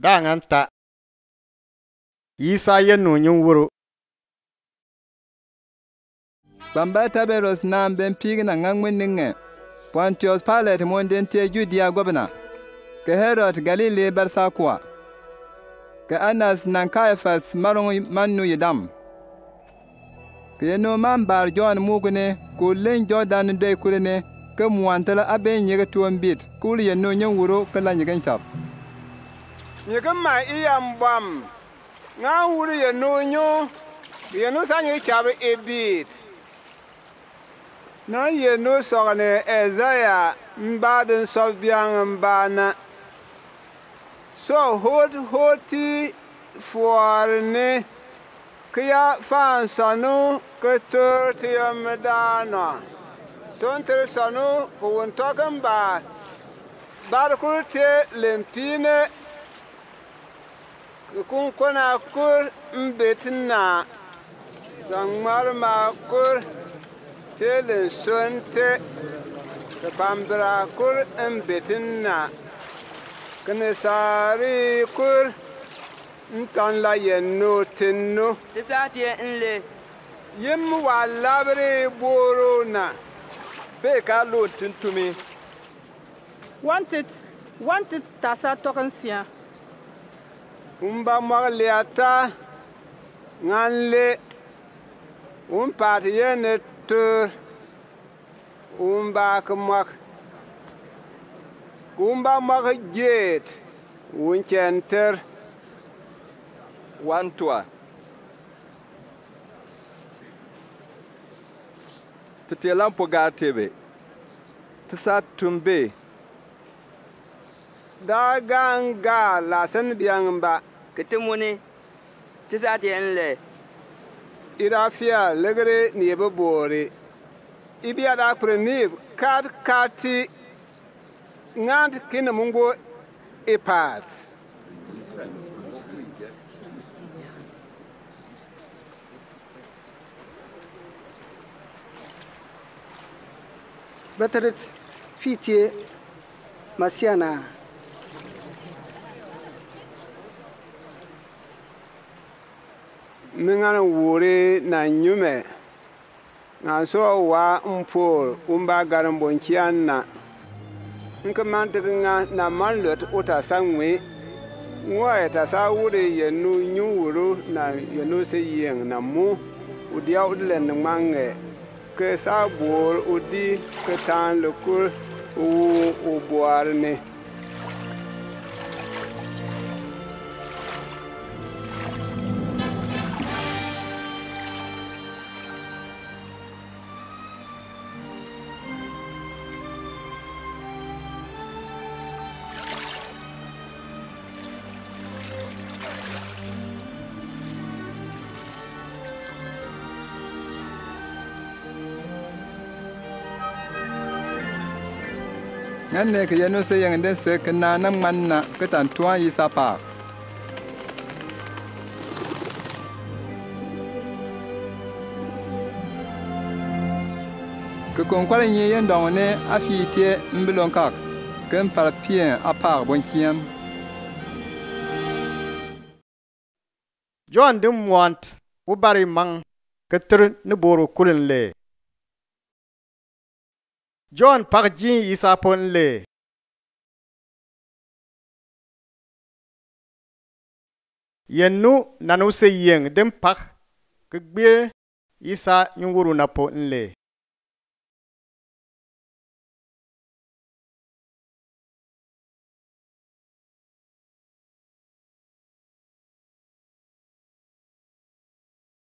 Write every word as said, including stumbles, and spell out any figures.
da anga nta. Isa yenu nyunwuru. Bambata Herod naan bɛn piigi na ŋa ŋmɛn ni ŋɛ. Pontius Pilate mɔnden tee Judia gɔbna, kɛ Herod Galili barsa kua, kɛ Annas na Kayafas maroŋ man nu yidam. Kɛ yenu man bar Jɔn muguni, kɛ wul lɛny Jɔɔdan dɔyi kuri ni, kɛ muantal a bɛ nyege tuɔm bit, kɛ wul yenu nyunwuru kɛ la nyege nkyap. Nyege ma i yambam, ŋa wul yenu nyu, yenu sa nyege kyap i bit. Na yenu sɔgane Isaiah mbaden sɔbiang mbana. So hot hoti fuarne, kɛ ya fan sɔnu kɛ tɔr ti yamedana. Son tɛr sɔnu kɛ wun tɔk mba. Bar kur te lempine. Kɛ kunkona kur mbetena. Kɛ ŋmarma kur te lensonte. Kɛ pambra kur mbetena. Kɛ nesari kur ntan la yenu tenu. Ti sa tie nle. Yim wa labri boro na. Be ka lo tintumi. Wanted, wanted tasa tɔk nsia. Wumba mwak liata, nganle, wumpat yene tur, wumba ke mwak, wumba mwak jet, wun center. Wantua. Tete lampo ga tebe. Tisa tumbe. Da ganga la sen biang ba. Kete muni. Tisa te nle. Ida fia legere ni be bore. Ibia da kure ni kat kati. Ngant kina mungbo ipat. Batarit fitie masiana. Mi ngan wuri na nyume. Ngan so wa mpur wumba garin bonkian na. Nka man tigi nga na man lot uta sangwi. Ngwa eta sa wuri yenu nyuwuru na yenu se yeng na mu. Udia udlen mange. Ke sa bor udi ke tan lukur u ubuarne. Ngan ne ke yenu se yeng den se ke na nam man na ke tan tuan yi sa pa. Ke kon kwal nyi yen dong ne a fi tie mbilong kak ke mpal pien a pak bon kien. John din mwant u bari mang ke tiri ni boro kulin le. John pak jin yi sa po nle. Yenu nanu se yeng din pak ke gbie yi sa nyunwuru na po nle.